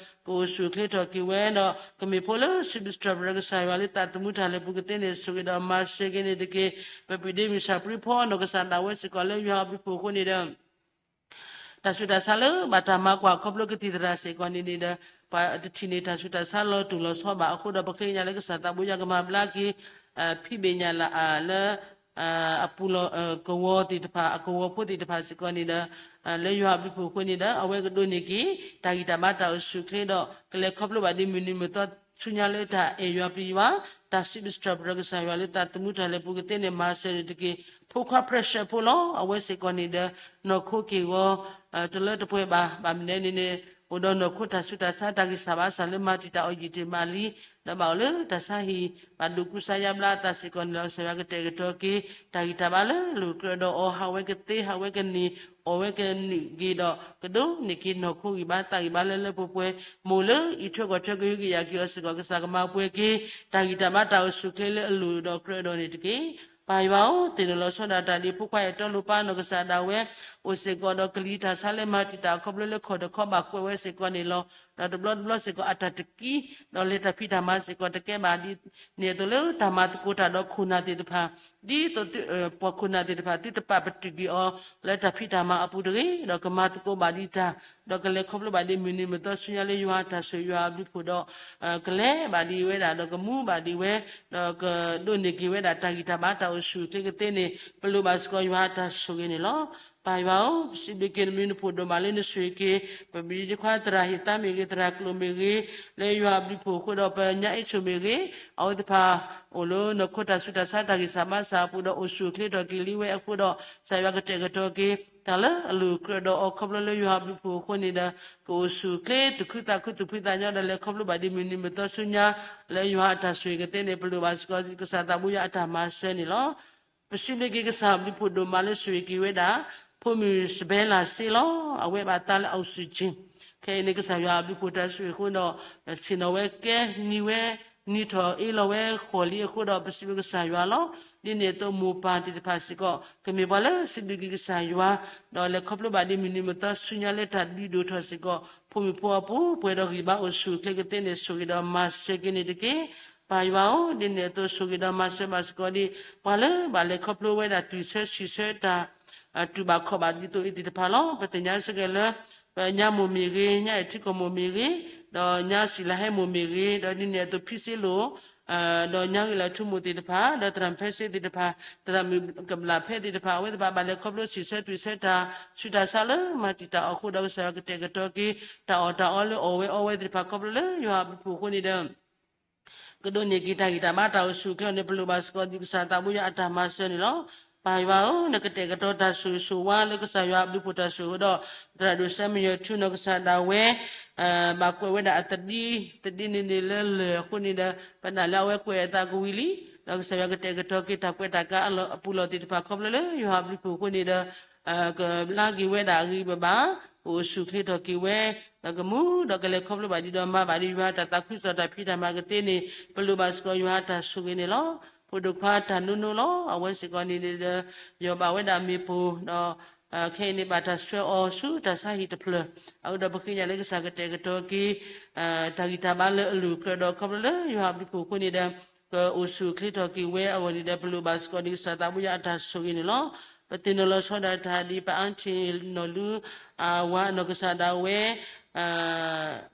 ကအိၣ်ဆူၣ်အိၣ်ချ့ထီၣ်က့ၤဝဲဒီး ကမ့ၢ်ဖိလၢစံးဘျုးစံးထီၣ်ပတြၢၤကစၢ်ယွၤလၢသးသမူတၢ်လဲၤပူၤကသ့န့ၣ် ဆိၣ်ဂ့ၤဒီးမၤစၢၤက့ၤန့ၣ်တက့ၢ်. ပပုၢ်ဒ့မုၣ်စၢ်ပြံဖီနီၢ်ကစၢ်ဒၣ်ဝဲစ့ၢ်ကီးလၢယွၤအဘျုးအဖှိၣ်အဃိန့ၣ်ဒီး တၢ်ဆူးတၢ်ဆါလၢဘၣ်တၢ်မၤကွၢ်ခီဖျိကသံၣ်သရၣ်စ့ၢ်ကီးန့ၣ်န့ၣ်ဒီး ပှၤတထံၣ်န့ၢ်တၢ်ဆူးတၢ်ဆါလီၤတိၢ်လီၤဆီဘၣ်အဃိဒီး ပဃ့ကညးလၢကစၢ်သးဘိယွၤကမၤဘျါက့ၤ ဖံဘ့ၣ်ညၣ်လၢအလၢ အပူၤလီၢ် ကဝီၤသ့ၣ်တဖၣ် အကဝီၤဖိသ့ၣ်တဖၣ်စ့ၢ်ကီးန့ၣ်ဒီး လၢယွၤအဘျုးအဖှိၣ်အဃိန့ၣ်ဒီး အဝဲကဒိးန့ၢ်က့ၤ တၢ်ဂံၢ်တၢ်ဘါတၢ်အိၣ်ဆူၣ်အိၣ်ချ့ဒီး ကလဲၤခီဖျိဘၣ်ဒ်မုၢ်နံၤမုၢ်သီဆူညါလၢတၢ်အဲၣ်ယွၤပျံၤယွၤ တၢ်စံးဘျုးစံးထီၣ်ပတြၢၤကစၢ်ယွၤလၢသးသမူတၢ်လဲၤပူၤကသ့န့ၣ် မၤစၢၤန့ၣ်တက့ၢ်. ဖိခွါ precious ဖိလီၤ. အဝဲစ့ၢ်ကီးန့ၣ်ဒီး နီၢ်ခိက့ၢ်ဂီၤ တလၢတပှဲၤဘၣ် ဘၣ်မနုၤန့ၣ်န့ၣ် အိၣ်ဒီးနီၢ်ခိတၢ်ဆူးတၢ်ဆါ တၢ်ဂံၢ်စၢ်ဘါစၢ်လၢမၤတံာ်တာ်အီၤယံာ်တ့ၢ်မးလံ ဒီးဘၣ်အိၣ်လၢတၢ်ဆါဟံၣ် ဘၣ်ဒိးကူစါယါဘျါအသးစ့ၢ်ကီးန့ၣ်လီၤ. ကစၢ်ယွၤကတဲာ်ကတီၤက့ၤ တၢ်ဂံၢ်တၢ်ဘါလၢလိၤကြၢးဒီးအီၤ ဟးဝဲကသ့ ဟးဝဲကန့ၢ် အီၣ်ဝဲကနုာ်က့ၤဒီး ကဒိးန့ၢ်က့ၤနီၢ်ခိဂံၢ်ဘါသးဂံၢ်ဘါလၢလၢပှဲၤပှဲၤ မိၢ်လၢအံးထွဲကွၢ်ထွဲကဟုကယာ်က့ၤအီၤစ့ၢ်ကီး ကစၢ်ကမၤပှဲၤက့ၤ တၢ်ဂံၢ်တၢ်ဘါတၢ်အိၣ်ဆူၣ်အိၣ်ချ့လၢအလိၤဒီးကြၢးဒီးန့ၣ်တက့ၢ်. ပၢ်ယွၤဧၢ, သ့ၣ်နီၣ်လီၤဆီဒၣ်တၢ်ဒ်ဖိခွါအဲၣ်တီလိၤပၢ်နီၢ်ကစၢ်ဒၣ်ဝဲ အိၣ်စ့ၢ်ကီးဒီးကလံၤတၢ်ဆါလၢမၤတံာ်တာ်ခီဖျိလၢခီၣ်တခီဘၣ်ကွဲးဝဲစ့ၢ်ကီးန့ၣ်လီၤ. ဒီးတဘျီတဘျီစ့ၢ်ကီးအတၢ်တကံ ဒီးလဲၤတၢ်ဖံးတၢ်မၤစ့ၢ်ကီးတကဲဘၣ်ဒ်န့ၣ်အသိးလၢတၢ်မၤသကိးတၢ်ဒီးခိၣ်နၢ်သ့ၣ်တဖၣ် ဒ်သိးသု ပှၤခိၣ်နၢ်သ့ၣ်တဖၣ် သုတပာ်ပတုာ်က့ၤအီၤ လၢတၢ်ဖံးတၢ်မၤအပူၤတဂ့ၤ, ဒီးကမၤသကိးဘၣ်ဒံးတၢ်, ဒီးကလဲၤခီဖျိဘၣ်ဒံးမုၢ်နံၤမုၢ်သီဆူညါလၢယွၤအတၢ်ဆိၣ်ဂ့ၤယွၤအဘျုးအဖှိၣ်ဒီး ကလဲၤဘၣ်ဒံးဝဲဒၣ် ဒီးကမူဘၣ်ဒံးဝဲ, ဒီးကဒိးန့ၢ်က့ၤဝဲဒၣ်တၢ်ဂံၢ်တၢ်ဘါတၢ်အိၣ်ဆူၣ်အိၣ်ချ့ကသ့န့ၣ် ပလိၣ်ဘၣ်စ့ၢ်ကီးယွၤအတၢ်ဆိၣ်ဂ့ၤန့ၣ်လီၤ. ပၢ်ယွၤဧၢ, ပစံးဘျုးက့ၤနမံၤနဖိၣ်ဒိၣ်မးလၢနဆိၣ်ဂ့ၤက့ၤ ပပဒံခွါသရၣ်ဟ့ၣ်သါမ့ၢ်ဂ့ၤ, သရၣ်ကျိာ်မ့ၢ်ဂ့ၤ, လၢယွၤအဘျုးအဖှိၣ်အဃိဒီး ပညါအ့ၣ်ဆိၣ်မ့ၢ်ဂ့ၤ, အဝဲသ့ၣ်တဖၣ် အိၣ်လၢနီၢ်ခိတၢ်ဆူးတၢ်ဆါတၢ်ဂံၢ်စၢ်ဘါစၢ်အပူၤဒီး အိၣ်ဆူၣ်အိၣ်ချ့ထီၣ်က့ၤလံဝဲအဃိဒီး ကစၢ်ယွၤကတဲာ်ကတီၤက့ၤ တၢ်လၢအလိၤကြၢးဒီးအီၤခီဖျိလၢယွၤအဘျုးအဖှိၣ်အဃိန့ၣ်ဒီး ကအိၣ်ဆူၣ်အိၣ်ချ့သူၣ်ခုသးခုသူၣ်ဖှံသးညီဒီးလဲၤခီဖျိဘၣ်ဒံးမုၢ်နံၤမုၢ်သီဆူညါ လၢယွၤအတၢ်ဆိၣ်ဂ့ၤကသ့န့ၣ် ပလိၣ်ဘၣ်စ့ၢ်ကီးကစၢ်သးဘိယွၤအတၢ်မၤစၢၤန့ၣ်လီၤ. ပစံးဘျုးက့ၤကစၢ်အဘျုးအဖှိၣ်ဒိၣ်မးလၢဆိၣ်ဂ့ၤက့ၤဝဲဒၣ် ဖိမုၣ်စဘဲလၢ်စ့လီၤ. အဝဲဘၣ်သးလၢ oxygen ခဲအံၤန့ၣ် ကစၢ်ယွၤအဘျုးအဖှိၣ်တၢ်ဆိၣ်ဂ့ၤအဃိဒီး ဆ့ၣ်နီၤဝဲကဲ နံၤဝဲ နံၤထီၣ်အ့လီၤဝဲဃီၤလံအဃိဒီး ပစံးဘျုးကစၢ်ယွၤလီၤ. ဒ်န့ၣ်အသိးမိၢ်ပၢ်သ့ၣ်တဖၣ်စ့ၢ်ကီး ကမ့ၢ်ပှၤလၢစံးဘျုးက့ၤကစၢ်ယွၤ ဒီးလဲၤခီဖျိဘၣ်ဒံးမုၢ်နံၤမုၢ်သီဆူညါလၢတၢ်ဒုးဒိၣ်ထီၣ်စ့ၢ်ကီး ဖိမုၣ်ဖိအပူၤ ပှဲၤဒီးဂံၢ်ဘါအိၣ်ဆူၣ်အိၣ်ချ့ကသ့န့ၣ် ဆိၣ်ဂ့ၤဒီးမၤစၢၤက့ၤန့ၣ်တက့ၢ်. ပၢ်ယွၤဧၢ, ဒ်န့ၣ်အသိးဆိၣ်ဂ့ၤဒီးမၤစၢၤဘၣ်စ့ၢ်ကီးဒံး ပှၤလၢဘၣ်လဲၤခီဖျိဝဲဒၣ်တုၤဆၢဆံးဆၢတၢ် တူၢ်ဘၣ်ခီၣ်ဘၣ်ဒ်သိးအံၤသ့ၣ်တဖၣ်လီၤ. ပသ့ၣ်ညါစ့ၢ်ကီးလၢ ပညါမိၢ်မ့ၢ်ဂ့ၤ, ညါအဲၣ်ထံကီၢ်မိၢ်မ့ၢ်ဂ့ၤ, ဒီးညါစံၣ်လၤဟဲမိၢ်မ့ၢ်ဂ့ၤ, ဒီးဒ်န့ၣ်အသိးဖံစ့လိၣ် ဒီးညါဂ့ၤလၤထူမိၢ်သ့ၣ်တဖၣ်, ဒီးသရၣ်မုၣ်ဖဲစ့သ့ၣ်တဖၣ်, သရၣ်မုၣ်ကဘျၣ်ဖဲသ့ၣ်တဖၣ်, အဝဲသ့ၣ်တဖၣ်ဘၣ်လဲၤခီဖျိဆံးဆၢတုၤဆၢတၢ် ဆူးတၢ်ဆါလၢမၤတံာ်တာ်အီၤအဃိဒီး ကစၢ်ယွၤကတဲာ်ကတီၤက့ၤ တၢ်အီၣ်တၢ်အီလၢအီၣ်ဝဲအီဝဲသ့ၣ်တဖၣ်ခီဖျိလၢယွၤအဘျုးအဖှိၣ်အဃိန့ၣ်ဒီး ကဒိးန့ၢ်က့ၤတၢ်ဂံၢ်တၢ်ဘါတၢ်အိၣ်ဆူၣ်အိၣ်ချ့အီၤန့ၣ် ပလိၣ်ဘၣ်စ့ၢ်ကီးဒံးကစၢ်သးဘိယွၤအတၢ်မၤစၢၤန့ၣ်လီၤ. ပၢ်ယွၤဧၢ, နကတဲာ်ကတီၤတၢ်ဆိၣ်ဂ့ၤဆိၣ်ဝါလၢကစၢ်ယွၤအဘျုးအဖှိၣ်တၢ်ဆိၣ်ဂ့ၤအဃိဒီး သရၣ်ဒိၣ်စဲမံယီၤထူနီၢ်ကစၢ်ဒၣ်ဝဲ ဘၣ်ကွဲးဝဲဒၣ်အသဒံ, သဒံန့ၣ်န့ၣ်လၢလၢၢ်အဃိန့ၣ်ဒီး ပနာ်လၢအဝဲကွဲးအသးကဝံၤလံ, ဒီးကစၢ်ယွၤကတဲာ်ကတီၤက့ၤတၢ်ကွဲးတၢ်ကါအပူၤလီၢ်သ့ၣ်တဖၣ်ခီဖျိလၢယွၤအဘျုးအဖှိၣ်အဃိန့ၣ်ဒီး ကဘျါက့ၤဝဲဒၣ်အဂံၢ်ဘဘၣ်, ကအိၣ်ဆူၣ်အိၣ်ချ့ထီၣ်က့ၤဝဲ, ဒီးကမူဒီးကလဲၤခီဖျိဘၣ်ဒံးဒီးမၤဘၣ်ဒံးယွၤတၢ်သးခုကစီၣ်တၢ်ဖံးတၢ်မၤကသ့န့ၣ် ပလိၣ်ဘၣ်စ့ၢ်ကီးယွၤအတၢ်ဆိၣ်ဂ့ၤန့ၣ်လီၤ. ဖိဒိၣ်ခွါတၢ်နိနိလီၤ. အဝဲစ့ၢ်ကီးန့ၣ်ဒီး ယီၢ်ဘၣ်ဝဲဒၣ်မ့ၣ်ပိၢ်ဒီး ခဲအံၤန့ၣ်ဘၣ်တၢ်ဆှၢအီၤဆူတၢ်ဆါဟံၣ်တဖျၢၣ်, အဃိဒီးပဃ့ကညးလၢကစၢ်ကတဲာ်ကတီၤက့ၤ တၢ်ဂံၢ်တၢ်ဘါလၢအလိၤကြၢးဒီးခီဖျိလၢယွၤအဘျုးအဖှိၣ်အဃိန့ၣ်ဒီး ကအိၣ်ဆူၣ်အိၣ်ချ့ထီၣ်က့ၤဝဲအဂီၢ်န့ၣ်ဒီး ပလိၣ်ဘၣ်စ့ၢ်ကီးဒံးကစၢ်သးဘိယွၤအတၢ်ဆိၣ်ဂ့ၤန့ၣ်လီၤ. ပသ့ၣ်နီၣ်လီၤဆီဒၣ်တၢ်ဒ်ပအါထံၣ်နီၢ်လူ အဝၤအနီၢ်ကစၢ်ဒၣ်ဝဲ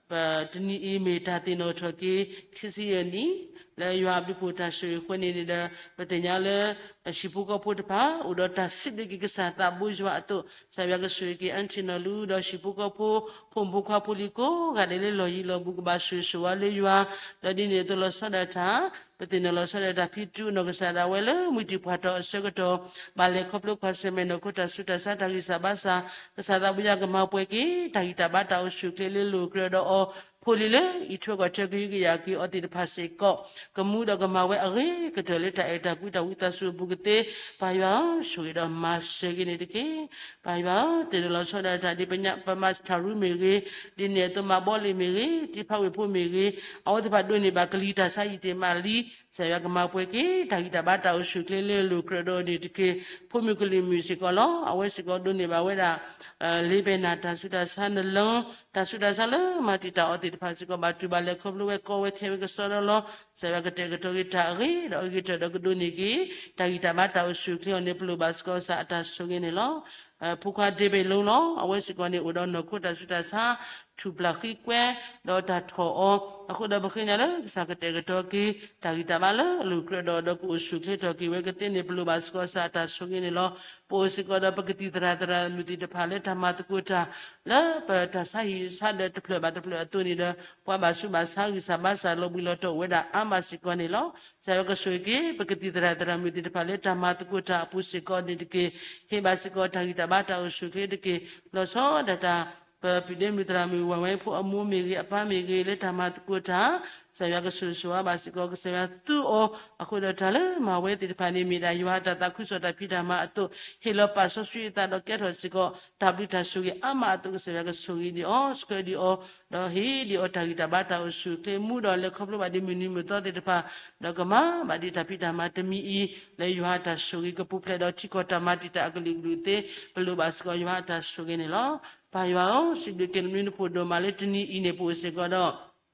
ပတနံၤအံၤမ့ၢ်တၢ်သ့ၣ်နီၣ်ထီၣ်က့ၤ ခံဆံယဲၢ်နံၣ် လၢယွၤအဘျုးအဖှိၣ်တၢ်ဆိၣ်ဂ့ၤအဃိန့ၣ်န့ၣ်ဒီး ပသ့ၣ်ညါလၢ ဟံၣ်ဖိဃီဖိတဖၣ် အိၣ်ဒီးတၢ်စံးဘျုးက့ၤကစၢ်သးဘိယွၤအသိး ကစၢ်ယွၤကဆိၣ်ဂ့ၤက့ၤအါထံၣ်နီၢ်လူ ဒီးဟံၣ်ဖိဃီဖိ ဖိမုၣ်ဖိခွါဖိလံၤကိးဂၤဒဲးလၢလီၢ်ယံၤလီၢ်ဘူး ကဘၣ်ဆိၣ်ဂ့ၤဆိၣ်ဝါလၢယွၤ ဒီးဒ်န့ၣ်အသိးလီၤဆီဒၣ်တၢ် ပသ့ၣ်နီၣ်လီၤဆီဒၣ်တၢ် ဖံတူအနီၢ်ကစၢ်ဒၣ်ဝဲလၢ မုၢ်တံၢ်ပှၢ်ထီၣ်အဆၢကတီၢ် ဘၣ်လဲၤခီဖျိကွၢ်ဆၢၣ်မဲာ်နီၢ်ခိတၢ်ဆူးတၢ်ဆါတၢ်ဂံၢ်စၢ်ဘါစၢ် ကစၢ်သးဘိယွၤကမၤပှဲၤက့ၤ တၢ်ဂံၢ်တၢ်ဘါတၢ်အိၣ်ဆူၣ်အိၣ်ချ့လၢလိၤကြၢးဒီးအီၤ ဖိလံၤလၢအံးထွဲကွၢ်ထွဲကဟုကယာ်က့ၤအီၤသ့ၣ်တဖၣ်စ့ၢ်ကီး ကမူဒီးကမၤဝဲအဂ့ၤကတၢၢ်လၢတၢ်အဲၣ်တၢ်ကွံတၢ်ဝံသးစူၤအပူၤကသ့ ပၢ်ယွၤဧၢ ဆိၣ်ဂ့ၤဒီးမၤစၢၤက့ၤန့ၣ်တက့ၢ်. ပၢ်ယွၤဧၢ သ့ၣ်နီၣ်လီၤဆီဒၣ်တၢ်ဒ်ပမၤထၣ်ရူမ့ၢ်ဂ့ၤ, ဒ်န့ၣ်အသိးမၤဘီလ့ၣ်မ့ၢ်ဂ့ၤ, တံဖးဝ့ၢ်ဖိမ့ၢ်ဂ့ၤ, အဝဲသ့ၣ်တဖၣ်ဒိးန့ၢ်ဘၣ်ကလံၤတၢ်ဆါယံာ်တ့ၢ်မးလံ, ကစၢ်ယွၤကမၤပှဲၤက့ၤ တၢ်ဂံၢ်တၢ်ဘါတၢ်အိၣ်ဆူၣ်အိၣ်ချ့လၢလိၤကြၢးဒီးအီၤန့ၣ်တက့ၢ်. ဖိမုၣ်ကလံၤမုၣ်စ့ၢ်ကီးလီၤ. အဝဲစ့ၢ်ကီးဒိးန့ၢ်ဘၣ်ဝဲဒၣ် လ့ပယ်နၢ် တၢ်ဆူးတၢ်ဆါနလၢ တၢ်ဆူးတၢ်ဆါလၢမၤတံာ်တာ်အီၤသ့ၣ်တဖၣ်စ့ၢ်ကီး ဘၣ်တူၢ်ဘၣ်လဲၤခီဖျိဝဲကီဝဲခဲဝဲကစီဒီလီၤ. ကစၢ်ယွၤကတဲာ်ကတီၤက့ၤတၢ်အဂ့ၤဒီးအဂ့ၤကတၢၢ်ဒီးကဒိးန့ၢ်က့ၤ တၢ်ဂံၢ်တၢ်ဘါတၢ်အိၣ်ဆူၣ်အိၣ်ချ့အီၤန့ၣ် ပလိၣ်ဘၣ်စ့ၢ်ကီးကစၢ်အတၢ်ဆိၣ်ဂ့ၤန့ၣ်လီၤ. ဖိခွါဒ့ဘ့ၣ်လူလီၤ. အဝဲစ့ၢ်ကီးန့ၣ် အိၣ်ဒီးနီၢ်ခိတၢ်ဆူးတၢ်ဆါ ထူၣ်ပျၢ်ဃံကွဲ ဒီးတၢ်ထီၣ်အီၤ အဃိဒီးပဃ့ကညးလၢကစၢ်ကတဲာ်ကတီၤက့ၤ တၢ်ဂံၢ်တၢ်ဘါလၢအလိၤကြၢးဒီး ဒီးကအိၣ်ဆူၣ်အိၣ်ချ့ထီၣ်က့ၤဝဲကသ့န့ၣ် ပလိၣ်ဘၣ်စ့ၢ်ကီးကစၢ်အတၢ်ဆိၣ်ဂ့ၤန့ၣ်လီၤ. ပအိၣ်စ့ၢ်ကီးဒီးပကသံၣ်သရၣ်သရၣ်မုၣ်သ့ၣ်တဖၣ်လၢတၢ်မၤသကိးတၢ် လၢပတၢ်ဆါဟံၣ်ဆါဒၢးတဖျၢၣ်ဘၣ်တဖျၢၣ်အသိးန့ၣ်ဒီး ပှၤဘၣ်ဆူးဘၣ်ဆါဂံၢ်စၢ်ဘါစၢ်လီၤဘှံးလီၤတီၤအိၣ်ဝဲဒၣ်အါမးစ့ၢ်ကီးန့ၣ်လီၤ. ကစၢ်ယွၤကဆိၣ်ဂ့ၤက့ၤ ပကသံၣ်သရၣ်သရၣ်မုၣ်သ့ၣ်တဖၣ်လၢတၢ်မၤသကိးတၢ်အပူၤစ့ၢ်ကီးန့ၣ်တက့ၢ်. ဟ့ၣ်ဘၣ်စ့ၢ်ကီးတၢ်ဂံၢ်တၢ်ဘါတၢ်အိၣ်ဆူၣ်အိၣ်ချ့တက့ၢ်. လီၤဆီဒၣ်တၢ် ပပုၢ်ဒ့မုၣ်သရၣ်မုၣ်ဝၤဝဲဖိအမိၢ်မ့ၢ်ဂ့ၤ အပၢ်မ့ၢ်ဂ့ၤ လၢတၢ်မၤသကိးတၢ် ကစၢ်ယွၤကဆိၣ်ဂ့ၤဆိၣ်ဝါဘၣ်စ့ၢ်ကီး ကစၢ်ယွၤသူအီၤ, အဃိဒီးတၢ်လၢမၤဝဲသ့ၣ်တဖၣ်န့ၣ် မ့ၢ်ဒၣ်ယွၤတၢ်သးခုကစီၣ်တၢ်ဖံးတၢ်မၤအသိး, ဟ့ၣ်လီၤပာ်စီဆှံအသးဒီးကဲထီၣ်စ့ၢ်ကီး တၢ်ဘျုးတၢ်ဆိၣ်ဂ့ၤအါမးအသိး ကစၢ်ယွၤကဆိၣ်ဂ့ၤဒံးအီၤ, ဆှၢဒံးအီၤ, ဒီးဟ့ၣ်ဒံးအီၤတၢ်ဂံၢ်တၢ်ဘါတၢ်အိၣ်ဆူၣ်အိၣ်ချ့မူဒီး လဲၤခီဖျိဘၣ်ဒံးမုၢ်နံၤမုၢ်သီသ့ၣ်တဖၣ်, ဒီးကမၤဘၣ်ဒံးတၢ်ဖံးတၢ်မၤတမံၤအံၤ လၢယွၤအတၢ်ဆိၣ်ဂ့ၤကပူၤဖျဲးဒီးထံကီၢ်တၢ်မၤတံာ်တာ်အကလုာ်ကလုာ်သ့, ပလိၣ်ဘၣ်စ့ၢ်ကီးယွၤအတၢ်ဆိၣ်ဂ့ၤန့ၣ်လီၤ. ပၢ်ယွၤဧၢ, စံးဘျုးက့ၤနမံၤနဖိဒိၣ်မးလၢတနံၤအံၤန့ၣ် ပအိၣ်စ့ၢ်ကီးဒီး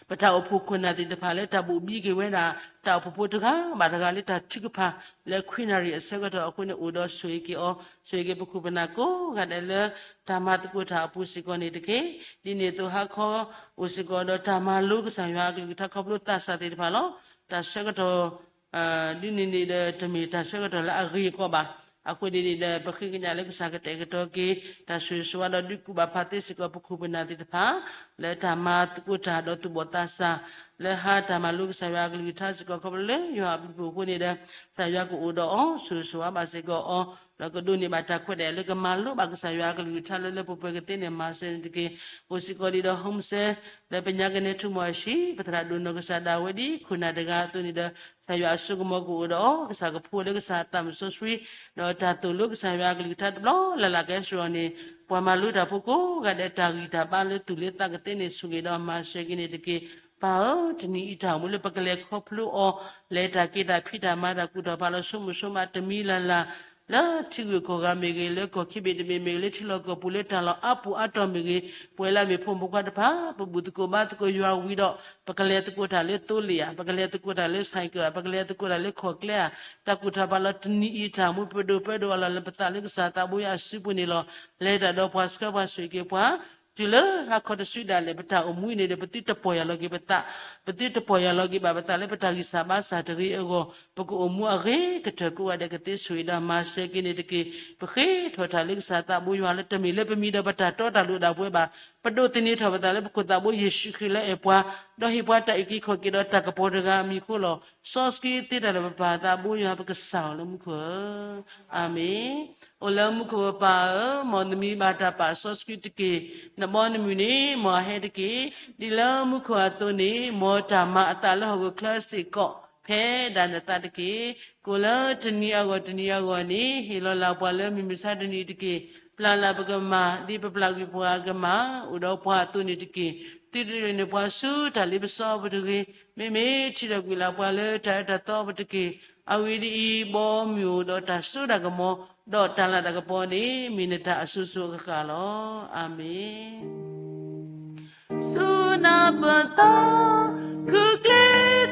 ပတၢ်အိၣ်ဖှိၣ်ခိၣ်နၢ်သ့ၣ်တဖၣ်လၢတၢ်ဘိၣ်ဘံက့ၤဝဲဒၣ် တၢ်အိၣ်ဖှိၣ်ဖိတဂၤဘၣ်တဂၤလၢတၢ်ထုကဖၣ်လၢခွံနၣ်ရံၣ်အဆၢကတီၢ်အဃိန့ၣ် အိၣ်ဒီးဆိၣ်ဂ့ၤက့ၤအီၤ, ဆိၣ်ဂ့ၤက့ၤပခိၣ်ပနၢ်ကိးဂၤဒဲးလၢ တၢ်မၤသကိးတၢ်အပူၤစ့ၢ်ကီးန့ၣ်တက့ၢ်. ဒ်န့ၣ်အသိးဟါခီ အိၣ်စ့ၢ်ကီးဒီးတၢ်မၤလိကစၢ်ယွၤအကလုၢ်ကထါခီဖျိသးစၢ်သ့ၣ်တဖၣ်လီၤ. တၢ်ဆၢကတီၢ် ဒ်န့ၣ်န့ၣ်ဒီး တမ့ၢ်တၢ်ဆၢကတီၢ်လၢအဂ့ၤအကီးဘၣ်. အဃိန့ၣ်န့ၣ်ဒီး ပဃ့ကညးလၢကစၢ်ကတဲာ်ကတီၤက့ၤ တၢ်ဆိၣ်ဂ့ၤဆိၣ်ဝါဒီးဒုးကူၣ်ဘၣ်ဖးသ့စ့ၢ်ကီး ပခိၣ်ပနၢ်သ့ၣ်တဖၣ် လၢတၢ်မၤသကိးတၢ်ဒီးသူၣ်ဘီၣ်သးစၢ် လၢဟါတၢ်မၤလိကစၢ်ယွၤအကလုၢ်ကထါစ့ၢ်ကီး ခီဖျိလၢယွၤအဘျုးအဖှိၣ်အဃိန့ၣ်ဒီး ကစၢ်ယွၤကအိၣ်ဒီးအီၤ ဆိၣ်ဂ့ၤဆိၣ်ဝါဘၣ်စ့ၢ်ကီးအီၤ ဒီးကဒိးန့ၢ်ဘၣ်တၢ်ခွဲးတၢ်ယာ်လၢကမၤလိဘၣ်ကစၢ်ယွၤအကလုၢ်ကထါလၢလၢပှဲၤပှဲၤကသ့န့ၣ် မၤစၢၤန့ၣ်တက့ၢ်. အိၣ်စ့ၢ်ကီးဒံးဒီး ဟိမစဲ လၢပညါကနဲထူမီၢ်အဟံၣ် ပသရၣ်ဒိၣ်နီၢ်ကစၢ်ဒၣ်ဝဲဒ်ခိၣ်နၢ်တဂၤအသိးန့ၣ်ဒီး ကစၢ်ယွၤအစိကမီၤကအိၣ်ဒီးအီၤ ကစၢ်ကဖိလၢကစၢ်အသးမုၣ်စီဆှံ ဒီးတၢ်သိၣ်လိကစၢ်ယွၤအကလုၢ်ကထါတဘျီလၢ်လၢ်ကဟဲစိာ်အီၤန့ၣ် ပှၤမၤလိတၢ်ဖိကိးဂၤဒဲးတၢ်ဂံၢ်တၢ်ဘါလၢသူၣ်လၢသးကသ့န့ၣ် ဆိၣ်ဂ့ၤဒီးမၤစၢၤက့ၤန့ၣ်တက့ၢ်. ပၢ်ဧၢ, တနံၤအံၤတၢ်အိၣ်မူလၢပကလဲၤခီဖျိအီၤ လဲၤတၢ်က့ၤတၢ်ဖံးတၢ်မၤတၢ်ကူၣ်ထီၣ်ဖးလီၤဆိကမိၣ်ဆိကမးတမံၤလၢ်လၢ် လၢထံဂုၤကီၢ်ဂၤမ့ၢ်ဂ့ၤ, လၢကီၢ်ခံဘ့ၣ်တဘ့ၣ်မ့ၢ်ဂ့ၤ, လၢထံလီၢ်ကီၢ်ပူၤလၢတၢ်လီၢ်အါပူၤအါတီၢ်မ့ၢ်ဂ့ၤ, ပဝဲလၢအမ့ၢ်ဖိမုၣ်ဖိခွါတဖၣ် ပဘူၣ်သကိးဘါသကိးယွၤဝံၤဒီး ပကလဲၤသကိးတၢ်လၢသိလ့ၣ်ဧါ, ပကလဲၤသကိးတၢ်လၢဆဲးကၢးဧါ, ပကလဲၤသကိးတၢ်လၢခီၣ်ကျဲဧါ, တၢ်ကူၣ်ထီၣ်ဖးလီၤတနံၤအံၤတၢ်အိၣ်မူ ပဒိၣ်ပၢဒိၣ်အလီၢ်လၢပသးလၢကစၢ်သးဘိယွၤအစုပူၤန့ၣ်လီၤ. လဲၤတၢ်ဒီးပှၤဆှၢပှၤဆိၣ်ဂ့ၤက့ၤပှၤ တုၤလၢဟါခီတစုဒၣ်လဲာ် ပတၢ်အိၣ်မူအံၤန့ၣ်ဒီး ပသုတပီၢ်ယၢ်လီၤက့ၤပသး, ပသုတပီၢ်ယၢ်လီၤက့ၤဘၣ်ပသးလၢပတၢ်ဂံၢ်စၢ်ဘါစၢ်တဂ့ၤအဂီၢ်, ပကအိၣ်မူအဂ့ၤကတၢၢ်ကိးဂၤဒဲးကသ့ဆိၣ်ဂ့ၤဒီးမၤစၢၤက့ၤန့ၣ်တက့ၢ်. ပဃ့ထီၣ်တၢ်လၢကစၢ်သးဘိယွၤလၢတမ့ၢ်လၢပမံၤဒီးပတၢ်တီတၢ်လိၤဒၣ်ပဝဲဘၣ်. ပဒိးသန့ၤထီၣ်ပသးလၢပခိၣ်သးဘိယ့ၣ်ၡူးခရံာ်လၢအဲၣ်ပှၤ, ဒီးဟ့ၣ်ပှၤတၢ်အုၣ်က့ၤခီၣ်က့ၤဒီးတၢ်ကပီၤတဂၤအမံၤအဃိလီၤ. စီဆှံသ့တၢ်လၢပပၢ်သးဘိယွၤ ပကစၢ်အီၤလၢမူခိၣ်ဧၢ, အၤမ့ၣ်. အိၣ်လၢမူခိၣ်ပပၢ်ဧၢ, မ်နမံၤဘၣ်တၢ်ပာ်စီဆှံတက့ၢ်. နဘီနမုၢ်န့ၣ် မ်အဟဲတက့ၢ်. ဒ်လၢမူခိၣ်အသိးန့ၣ် မ်တၢ်မၤအသးလၢဟီၣ်ခိၣ်ချၢစ့ၢ်ကီး ဖဲဒၣ်နသးတက့ၢ်. ကိၣ်လၢတနံၤအဂီၢ်တနံၤအဂီၢ်န့ၣ် ဟ့ၣ်လီၤလၢ်ပှၤလၢမုၢ်မဆါတနံၤအံၤတက့ၢ်. ပျၢ်လၢ်ပကမၢ် ဒ်ပပျၢ်ကွံာ်ပှၤအကမၢ် အိၣ်ဒီးပှၤအသိးန့ၣ်တက့ၢ်. သုတရ့န့ၢ်ပှၤဆူတၢ်လ့ပစီပူၤတဂ့ၤ. မ့မ့ၢ်ထံၣ်ထီၣ်ကွံာ်လၢ်ပှၤလၢတၢ်အၢတၢ်သီပူၤတက့ၢ်. အဂ့ၢ်ဒ်အံၤ, ဘီမုၢ်အိၣ်ဒီးတၢ်စိတၢ်ကမီၤ, ဒီးတၢ်လၤတၢ်ကပီၤန့ၣ် မ့ၢ်နတၢ်အစိၤစိၤအဃၣ်ဃၣ်လီၤ. အၤမ့ၣ်. ဆူနၢ်ပသး ခုၣ်ကျ့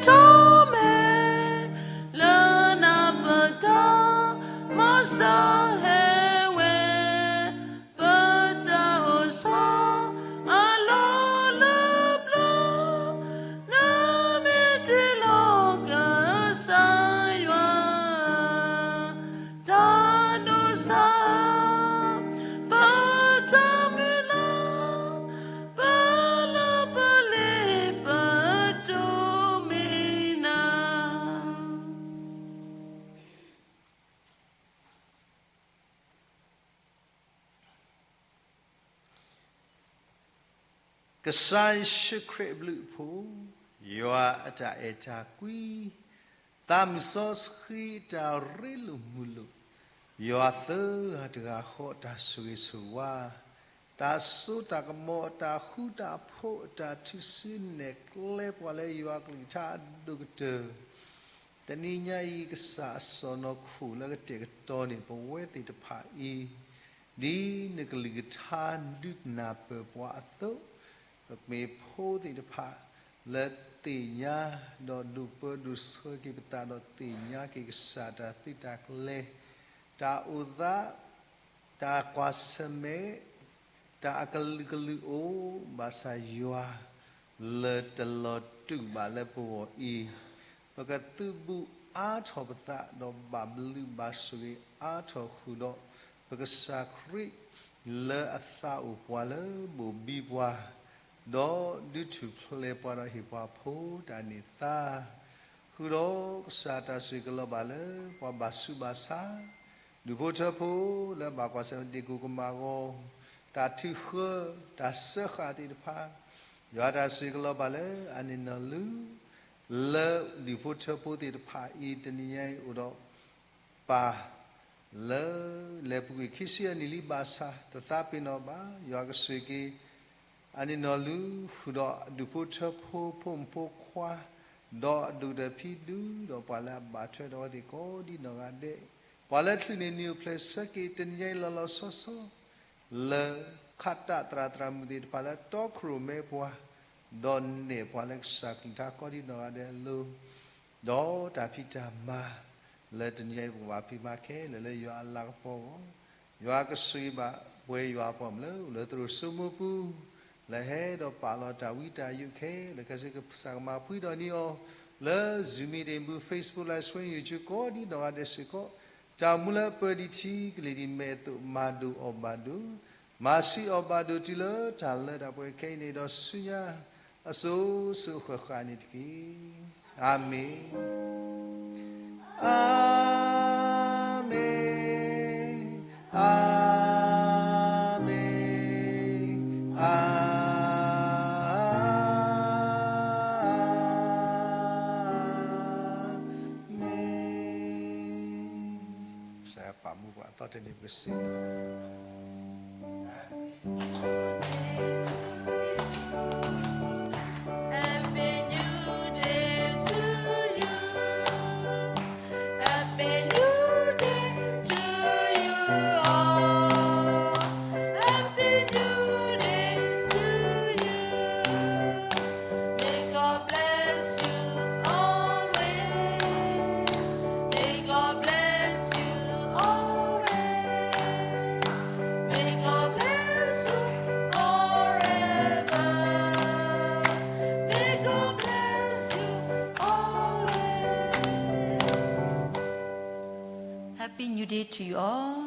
ထီၣ်မဲာ်, လၢနၢ်ပတၢ် မ်စၢ်ဟဲဝဲ, ပတၢ်အိၣ်ဆီ အလီၢ်လၢပျၢၤ, နမ့ၢ်တ့လီၤကစၢ်ယွၤ တၢ်ဒိၣ်စၢ် ပတၢ်မုၢ်လၢ် ပလၢပလ့ပတိၢ်မံၤနၤ ကစၢ်ယ့ၣ်ၡူးခရံာ်အဘျုးအဖှိၣ်, ယွၤအတၢ်အဲၣ်တၢ်ကွံ, သးမုၢ်စီဆှံအတၢ်ရ့လိာ်မုာ်လိာ်, ယွၤသၢဂၤတဂၤဃီအတၢ်ဆိၣ်ဂ့ၤဆိၣ်ဝါ, တၢ်စိတၢ်ကမီၤအတၢ်ဃူတၢ်ဖိးအတၢ်ထုးစုနဲၣ် ကျဲပှၤလၢယွၤအကလုၢ်ကထါအဒိၣ်ကတၢၢ် တနံၤညါအံၤ ကစၢ်အစီၢ်နီၤခိၣ်လၢကတဲာ်ကတီၤန့ၢ်ပဝဲသ့ၣ်တဖၣ်အံၤ, ဒ်နကလုၢ်ကထါဒုးနၢ်ပၢၢ်ပှၤအသိး, ပမ့ၢ်ဖိသ့ၣ်တဖၣ်လၢသ့ၣ်ညါ, ဒီးဒိၣ်ပၢဒိၣ်ဆှၢက့ၤပသး ဒီးသ့ၣ်ညါက့ၤကစၢ်တၢ်သုးတၢ်ကျဲၤ, တၢ်အိၣ်သး, တၢ်ကွၢ်ဆၢၣ်မဲာ်, တၢ်အကလုာ်ကလုာ်အိၣ်, ဘၣ်ဆၣ်ယွၤ လၢတလီၤတူာ်ဘၣ်လၢပဂီၢ်အံၤ, ပကသုးဘူးအါထီၣ်ပသး ဒီးဘၣ်ဘျုးဘၣ်ဆိၣ်ဂ့ၤအါထီၣ်ဃုာ်ဒီး ပကစၢ်ခရံာ် လၢအသးအိၣ်ပှၤလၢဘိၣ်ဘံပှၤ, ဒီးဒုးထူၣ်ဖျဲးပှၤဒီးဟ့ၣ်ပှၤဖိတၢ်န့ၢ်သါ ဃုာ်ဒီးကစၢ်တၢ်ဆိၣ်ဂ့ၤကလီၤဘၣ်လၢ ပှၤဘၣ်ဆူးဘၣ်ဆါ, ဒူၣ်ဖိထၢဖိလၢဘၣ်ကွၢ်ဆၢၣ်မဲာ်ဒ့ၣ်ကိၣ်ကမၣ်အဂီၢ်, တၢ်ထုးဃၢ, တၢ်စၢဃာ်သ့ၣ်တဖၣ်, ယွၤတၢ်ဆိၣ်ဂ့ၤကလီၤဘၣ်လၢအန့ၣ်နီၢ်လုၢ် လၢဒူၣ်ဖိထၢဖိသ့ၣ်တဖၣ်အံၤ တနံၤညါအံၤအိၣ်ဒီးပၢ် လၢ လဲၤပူၤကွံာ်ခံဆံယဲၢ်နံၣ်လံဘၣ်ဆၣ် တသးပ့ၤနီၣ်ဘၣ်. ယွၤကဆိၣ်ဂ့ၤက့ၤ အန့ၣ်နီၢ်လုၢ် ဃုာ်ဒီးအဒူၣ်ဖိထၢဖိ ဖိမုၣ်ဖိခွါ ဒီးအဒူၣ်ဒီးဖံဒူ ဒီးပှၤလၢအဘၣ်ထွဲဒီးအဝဲသ့ၣ်ကိးဒ်နီၢ်ဂၤဒဲး, ပှၤလၢချုးန့ၣ်နံၤအိၣ်ဖျဲၣ်ဆၢက့ၤ တနံၤညါအံၤလီၤလီၤဆီဆီ လၢ ခးတၢ်သရၣ်သရၣ်မုၣ်သ့ၣ်တဖၣ်လၢတီခိၣ်ရိၣ်မဲပှၤ, ဒီးနဲၣ်ပှၤလၢကစၢ်ကလုၢ်ကထါကိးဒ်နီၢ်ဂၤဒဲးအလိၤ, ဒီးတၢ်ဖံးတၢ်မၤ လၢတနံၤညါအံၤပကဘၣ်ဖံးမၤခဲလၢာ်လၢယွၤအလၤကပီၤအဂီၢ်, ယွၤကဆိၣ်ဂ့ၤဘၣ်ပှဲၤယွၤအပှၤမုၣ်လၢအိၣ်လၢသရိာ်စိမိပူၤ လၢဟဲဒီးပာ်လီၤတၢ်ဝံတၢ်ယိးခဲလၢာ်ခဲဆ့ ကစၢ်ကမၤဖှံဒီးန့ၢ်အီၤ လၢ Zoom meeting ပူၤ Facebook Live Stream YouTube ကိးဒ်နီၢ်ဂၤဒဲးစ့ၢ်ကီး, တၢ်မူလၢအပၢၤဒံးထံကလံၤဒ်မဲာ်အသိး မၤဒိၣ်အီၣ်ဘၣ်ဒိၣ်, မၤဆံးအီၣ်ဘၣ်ဒိၣ်တုၤလၢတၢ်လၢတၢ်ပှဲၤခဲအံၤန့ၣ် ဒီးဆူညါ အစိၤစိၤဃၣ်ဃၣ်န့ၣ်တက့ၢ်. အၤမ့ၣ်, အၤမ့ၣ်, အၤမ့ၣ်, အၤမ့ၣ်. ကစၢ်ယွၤပာ်မူပှၤအသီတနံၤပကစံး Happy New Day to you. Happy New Day to you all. Happy New Day to you. May God bless you always. May God bless you always. May God bless you forever. May God bless you always. Happy New Day to you all.